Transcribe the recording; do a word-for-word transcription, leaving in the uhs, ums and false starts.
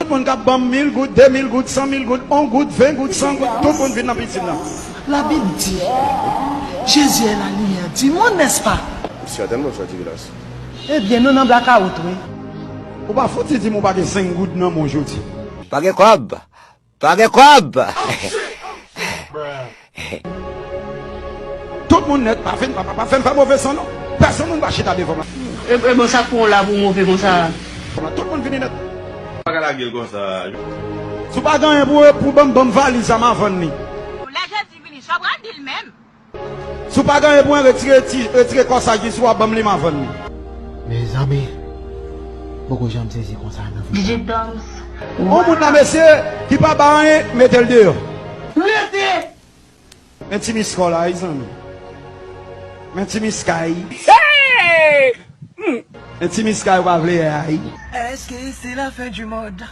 Moun k ap ban m mil goud, de mil goud, san mil goud, yon goud, ven goud, san goud, tout moun vin nan pisin nan. La Bible dit, Jésus est la lumière du monde, n'est-ce pas? Certainement, Frè Divilas. Ebyen, nou nan blakawout, wi. Ou pa fouti di m ou pa gen senk goud nan men w jodi. Pa gen kòb. Pa gen kòb. Tout moun nèt, pa vin, pa, pa, pa fè m fè move san non. Pèsonn moun pa chita devan m. E, e bon, sa k pou w la pou move konsa? Tout moun vini nèt. Pa ka lage l konsa. Si w pa gen anyen pou, pou ban m, ban m valiz sa, m a vann li. Lè Jezi vini, sa w pral di l menm? Si w pa gen anyen pou mwen, retire ti, retire kòsaj li, si w ap ban m li, m a vann li. Mezanmi, m poko janm sezi konsa nan vi. D J Toms. Yon moun la, mesye, ki pa ba anyen, mete l deyò. Rete! Men ti miskò la, wi, zanmi. Men ti miskay. Men ti miskay ou pa vle ay. Est-ce que c'est la fin du monde?